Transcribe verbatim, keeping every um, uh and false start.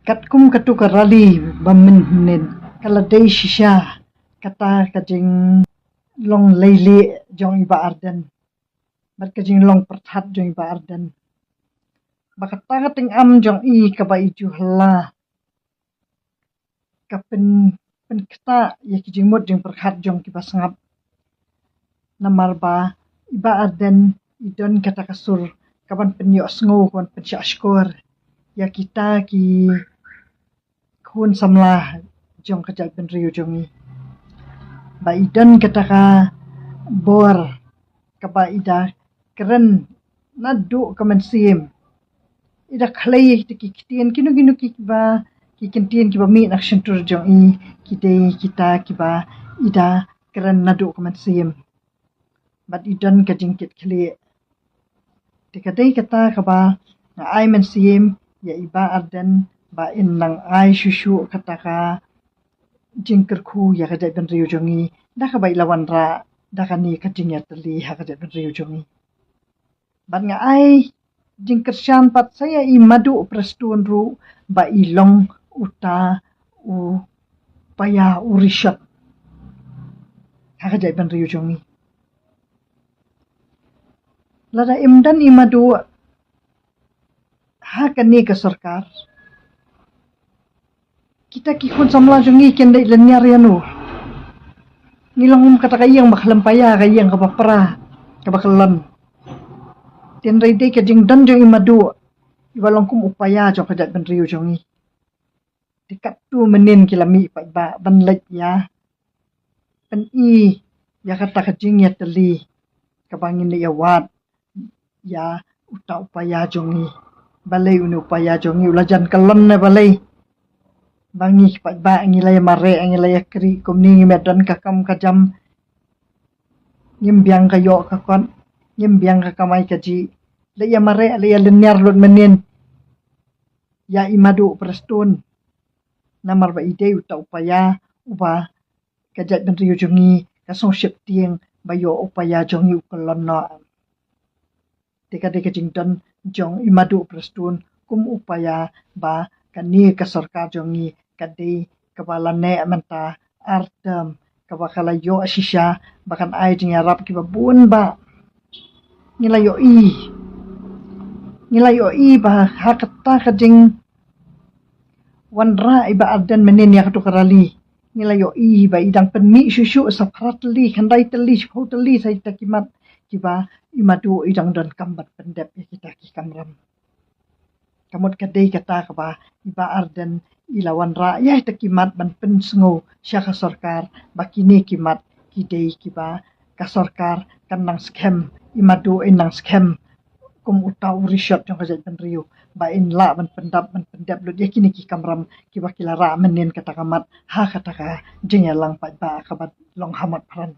Katkum katu ka rally ba mynhynnin, ka la dei shisha kata ka jinglong leilieh jong i Bah Ardent bad ka jinglong pyrthat jong i Bah Ardent. Ba kata ka tyngam jong i kaba i ju hla ka pyn, pynktah ïa ki jingmut jingpyrkhat jong kiba sngap. Namar ba i Bah Ardent i don kata ka sur kaban pynïohsngew, kaban pynshah shkor ïa kita ki khun samla jong ka jaitbynriew jong i. Ba i don kata ka bor kaba i da kren naduh ka mynsiem. I da khlei ïa kita ki ktien, kino kino kiba, ki ktien kiba mih na ka shyntur jong i, ki dei kita kiba i da kren naduh ka mynsiem. Bad i don ka jingkitkhlieh. Te ka dei kata kaba nga ai mynsiem ïa i Bah Ardent ba in nang ai shuh shuh kata ka jingkyrkhu ïa ka jaitbynriew jong i, da kaba i la wanrah da kane ka jingïatylli ha ka jaitbynriew jong i. Bad nga ai jingkyrshan pat sa ïa i Madu Prestone ruh ba i long uta u paia u rishot ha ka jaitbynriew jong i. Lada im don i Madu ha kane ka sorkar, kita ki khun samla jong ngi kin dei lynñiar ïano? Ngi long kum kata ka ïing ba khlem paia, ka ïing kaba pra, kaba kyllon. Tynrai dei ka jingdon jong i Madu iba long kum u paia jong ka jaitbynriew jong ngi. Te katto mynnin ki la mih pat ba ban leit ïa pyni ïa kata ka jingïatylli kaba ngin ïa wad ïa uta u paia jong ngi. Balei une u paia jong ngi u la jan kyllon ne balei? Ba ngi pat ba ngi la ïa mareh, ngi la ïa kri kumne, ngim don ka kam ka jam, ngim biang ka ïoh ka kot, ngim biang ka kamai kajih. La ïa mareh, la ïa lynñiar lut mynnin ïa i Madu Prestone. Namar ba i dei uta u paia uba ka jaitbynriew jong ngi ka sngewsheptieng ba ïoh u paia jong ngi u kyllon noh. Te ka dei ka jingdon jong i Madu Prestone kum u paia ba kane ka sorkar jong ngi ka dei kaba la neh mynta ar term, kaba ka la ïoh shisha ba kan ai jingïarap kiba bun ba ngi la ïohi. Ngi la ïohi ba ha kata ka jingwanrah i Bah Ardent mynnin ïa katu ka rally, ngi la ïohi ba i dang pynmih shuh shuh sa phra tylli, khyndai tylli, shiphew tylli sa ita ki mat kiba i Madu i dang donkam ban pyndep ïa kita ki kamram. Ka mut ka dei kata kaba i Bah Ardent i la wanrah ïa ita ki mat ban pynsngew sha ka sorkar ba kine ki mat ki dei kiba ka sorkar kan nang skhem, i Madu in nang skhem kum uta u rishot jong ka jaitbynriew ba in lah ban pyndap, ban pyndep lut ïa kine ki kamram kiba ki la rah mynnin kata ka mat ha kata ka jingïalang paidbah kaba long ha Motphran.